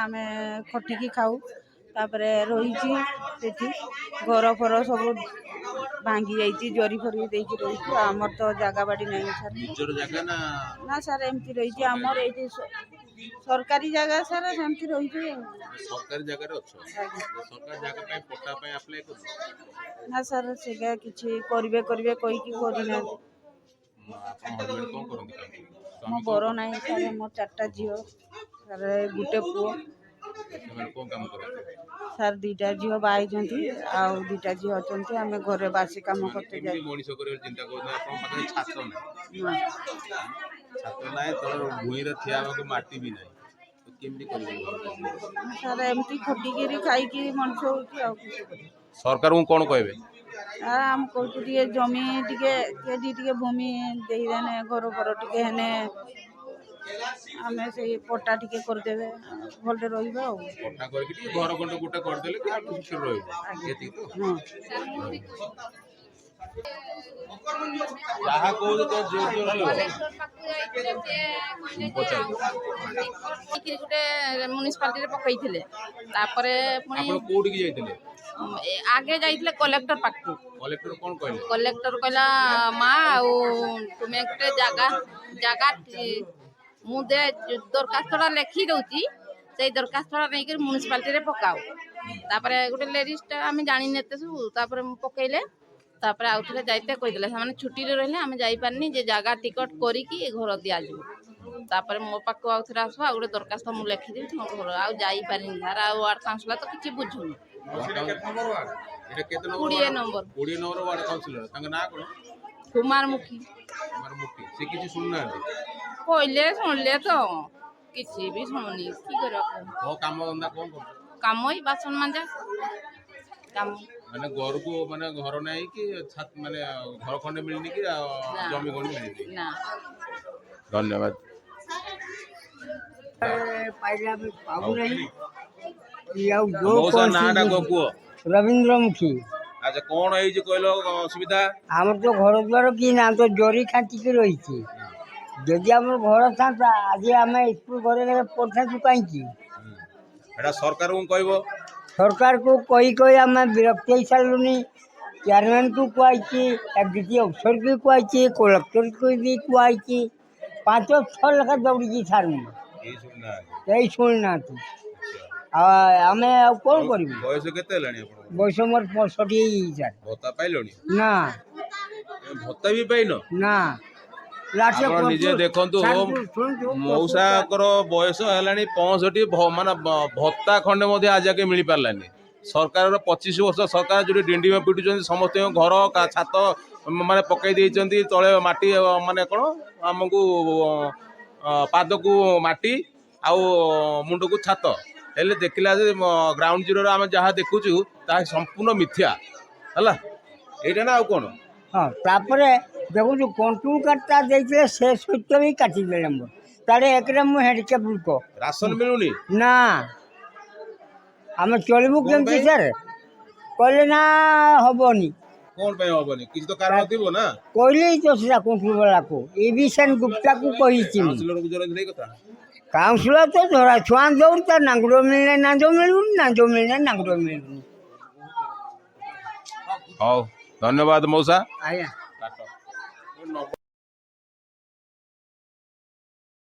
ଆମେ ଖଟିକି ଖାଉ। ତାପରେ ରହିଛି ସେଠି, ଘର ଫର ସବୁ ଭାଙ୍ଗି ଯାଇଛି, ଜରି ଫରି ଦେଇକି ରହିଛୁ। ଆମର ତ ଜାଗା ବାଡ଼ି ନାହିଁ ସାର୍। ନିଜର ଜାଗା ନା? ନା ସାର୍, ଏମିତି ରହିଛି ଆମର ଏଇଠି ସରକାରୀ ଜାଗା ସାର୍, ସେମିତି ରହିଛୁ ଆଉ। ସରକାରୀ ଜାଗାରେ ଅଛ? ଆଜ୍ଞା। ସରକାରୀ ଜାଗା ପାଇଁ ପଟ୍ଟା ପାଇଁ ଆପ୍ଲାଏ କରୁଛ? ନା ସାର୍, ସେଇଟା କିଛି କରିବେ କରିବେ କହିକି କରିନାହାନ୍ତି। ଆପଣ ହଜବେଣ୍ଡ କଣ କରନ୍ତି କାମ? ମୋ ସ୍ୱାମୀ କଣ ବର ନାହିଁ ସାର୍। ମୋ ଚାରିଟା ଝିଅ ସାର୍, ଗୋଟେ ପୁଅ। ସେମାନେ କଣ କାମ କରନ୍ତି? ସାର୍, ଦୁଇଟା ଝିଅ ବାହା ହେଇଛନ୍ତି ଆଉ ଦୁଇଟା ଝିଅ ଅଛନ୍ତି। ଆମେ ଘରେ ବାସି କାମ ସେମାନେ କରତେ କେମିତି ଯାଇ ମଣିଷ କରିବେ ଚିନ୍ତା କରୁଛନ୍ତି। ଆପଣଙ୍କ ପାଖରେ ଛାତ ନାହିଁ? ନା। ଛାତ ନାହିଁ, ତଳେ ଭୂଇଁରେ ଠିଆ ହେବାକୁ ମାଟି ବି ନାହିଁ, ତ କେମିତି କରିବେ ଭାବୁଛନ୍ତି? ସାର୍, ଏମିତି ଖଟିକିରି ଖାଇକି ମଣିଷ ହଉଛି, ଆଉ କିଛି କରିବୁ? ସରକାରଙ୍କୁ କଣ କହିବେ? ଆମେ କହୁଛୁ ଟିକେ ଜମି ଟିକେ କେଜି ଟିକେ ଭୂମି ଦେଇଦେନେ, ଘର ଫର ଟିକେ ହେନେ, ଆମେ ସେଇ ପଟ୍ଟା ଟିକେ କରିଦେବେ, ଭଲରେ ରହିବା ଆଉ। ପଟ୍ଟା କରିକି ଟିକେ ଘର ଖଣ୍ଡେ ଗୋଟେ କରିଦେଲେ କି ଆଉ ସୁଖରେ ରହିବ, ଏତିକି ତ? ହଁ। ଯାହା କହୁଛ ତ ଜୋର ଜୋର କହିବ। କଲେକ୍ଟର ପାଖକୁ ଯାଇଥିଲେ, ସେ କହିଲେ ଯେ ଆଉ ନେଇକିରି ଗୋଟେ ମ୍ୟୁନିସିପାଲିଟିରେ ପକେଇଥିଲେ। ତାପରେ ପୁଣି ଆପଣ କୋଉଠିକି ଯାଇଥିଲେ? ଆଗେ ଯାଇଥିଲେ କଲେକ୍ଟର ପାଖକୁ। କଲେକ୍ଟର କଣ କହିଲେ? କଲେକ୍ଟର କହିଲା, ମା ଆଉ ତୁମେ ଗୋଟେ ଜାଗା ମୁଁ ଦେ ଦରଖାସ୍ତଟା ଲେଖି ଦଉଛି, ସେଇ ଦରଖାସ୍ତଟା ନେଇକରି ମ୍ୟୁନିସିପାଲିଟିରେ ପକାଅ। ତାପରେ ଗୋଟେ ଲେଡ଼ିଜଟା, ଆମେ ଜାଣିନି ଏତେ ସବୁ। ତାପରେ ମୁଁ ପକେଇଲେ। ତାପରେ ଆଉ ଥରେ ଯାଇତେ କହିଦେଲେ, ସେମାନେ ଛୁଟିରେ ରହିଲେ, ଆମେ ଯାଇପାରିନି, ଯେ ଜାଗା ଟିକଟ କରିକି ଏ ଘର ଦିଆଯିବ। ତାପରେ ମୋ ପାଖକୁ ଆଉ ଥରେ ଆସିବ, ଆଉ ଗୋଟେ ଦରଖାସ୍ତ ମୁଁ ଲେଖିଦେବି ତୁମ ଘର। ଆଉ ଯାଇପାରିନି ସାର୍। ଆଉ ୱାର୍ଡ଼ କାଉନସିଲର ତ କିଛି ବୁଝୁନି। ଏଇଟା କେତେ number? 20 number. 20 number ward councillor, ତାଙ୍କ ନାଁ କଣ? କୁମାର ମୁଖୀ। କୁମାର ମୁଖୀ। ସେ କିଛି ଶୁଣୁନାହାନ୍ତି? କହିଲେ ଶୁଣିଲେ ତ କିଛି ବି ଶୁଣୁନି। କି କରିବା କୁହ? କଣ କାମ ଧନ୍ଦା କଣ କରୁଛ? କାମ ଏଇ ବାସନ ମାଞ୍ଜା କାମ। ମାନେ ଘରକୁ ମାନେ ଘର ନାହିଁ କି ଛାତ, ମାନେ ଘର ଖଣ୍ଡେ ମିଳିନି କି ଆଉ ନା। ଜମି ଖଣ୍ଡେ ମିଳିନି? ନା। ଧନ୍ୟବାଦ। ପାଇଲେ ଆମେ ପାଉନାହିଁ ଆଉ ଯୋଉ ମଉସା, ନାଁଟା କଣ କୁହ? ରବୀନ୍ଦ୍ର ମୁଖୀ। ଆଚ୍ଛା, କଣ ହେଇଛି କହିଲ ଅସୁବିଧା? ଆମର ତ ଘର ଦ୍ୱାର କି ନା, ତ ଜରି ଖାଞ୍ଚିକି ରହିଛି। ଯଦି ଆମର ଘର ଥାନ୍ତା, ଆଜି ଆମେ ସ୍କୁଲ ଘରେ ଘରେ ପଢ଼ିଥାନ୍ତୁ କାହିଁକି? ଏଟା ସରକାରଙ୍କୁ କହିବ। ସରକାରକୁ କହି କହି ଆମେ ବିରକ୍ତ ହେଇସାରିଲୁଣି। ଚେୟାରମ୍ୟାନକୁ କୁହାହେଇଛି, ଏକ୍ଜିକ୍ୟୁଟିଭ ଅଫିସରକୁ କୁହାହେଇଛି, କଲେକ୍ଟରକୁ ବି କୁହାହେଇଛି। ପାଞ୍ଚ ଛଅ ଲେଖା ଦୌଡ଼ିଛି ସାର୍ ମୁଁ। କେହି ଶୁଣୁନାହାନ୍ତି? କେହି ଶୁଣିନାହାନ୍ତି। ଆଉ ଆମେ ଆଉ କ'ଣ କରିବୁ? ବୟସ କେତେ ହେଲାଣି ଆପଣଙ୍କର? ବୟସ ମୋର 65 ହେଇଯାଇଛି ସାର୍। ଭତ୍ତା ପାଇଲଣି? ନା। ଭତ୍ତା ବି ପାଇନ? ନା। ଲାଷ୍ଟ ଆପଣ ନିଜେ ଦେଖନ୍ତୁ, ଶୁଣନ୍ତୁ, ମଉସାଙ୍କର ବୟସ ହେଲାଣି 65, ମାନେ ଭତ୍ତା ଖଣ୍ଡେ ମଧ୍ୟ ଆଜି ଯାକେ ମିଳିପାରିଲାନି। ସରକାରର 25 ବର୍ଷ ସରକାର ଯୋଉଠି ଡିଣ୍ଡିମ ପିଟୁଛନ୍ତି, ସମସ୍ତଙ୍କ ଘର ଛାତ ମାନେ ପକେଇ ଦେଇଛନ୍ତି, ତଳେ ମାଟି, ମାନେ କ'ଣ ଆମକୁ ପାଦକୁ ମାଟି ଆଉ ମୁଣ୍ଡକୁ ଛାତ। ହେଲେ ଦେଖିଲା ଯେ ଗ୍ରାଉଣ୍ଡ ଜିରୋରେ ଆମେ ଯାହା ଦେଖୁଛୁ ତାହା ସମ୍ପୂର୍ଣ୍ଣ ମିଥ୍ୟା ହେଲା। ଏଇଟା ନା ଆଉ କ'ଣ? ହଁ, ତାପରେ ଦେଖନ୍ତୁ, କଣ୍ଟ୍ରୋଲ କାର୍ଡ଼ଟା ଦେଇଥିଲେ, ସେ ସହିତ ବି କାଟିଦେଲେ ମୋର। ତାହେଲେ ଏକରେ ମୁଁ ହ୍ୟାଣ୍ଡିକ୍ୟାପ୍ ଲୋକ। ରାସନ ମିଳୁନି? ନା। ଆମେ ଚଳିବୁ କଣ କେମିତି ପାଇଁ? ସାର୍? କହିଲେ ନା ହବନି। କ'ଣ ପାଇଁ ହବନି? କିଛି ତ କାରଣ ଥିବ ନା? କହିଲି ତ ସେଟା କଣ୍ଟ୍ରୋଲ ବାଲାକୁ, ଏ ବି ସେନ ଗୁପ୍ତାକୁ କହିଛି ମୁଁ। କାଉନସିଲରକୁ ଜଣାଇଥିଲେ ଏଇ କଥା? କାଉନସିଲର ତ ଧରା ଛୁଆଁ ଦୌଡ଼ି, ତା ନାଙ୍ଗୁଡ଼ ମିଳିଲେ ନାଞ୍ଜ ମିଳୁନି, ନାଞ୍ଜ ମିଳିଲେ ନାଙ୍ଗୁଡ଼ ମିଳୁନି। ହଉ, ଧନ୍ୟବାଦ ମଉସା। ଆଜ୍ଞା।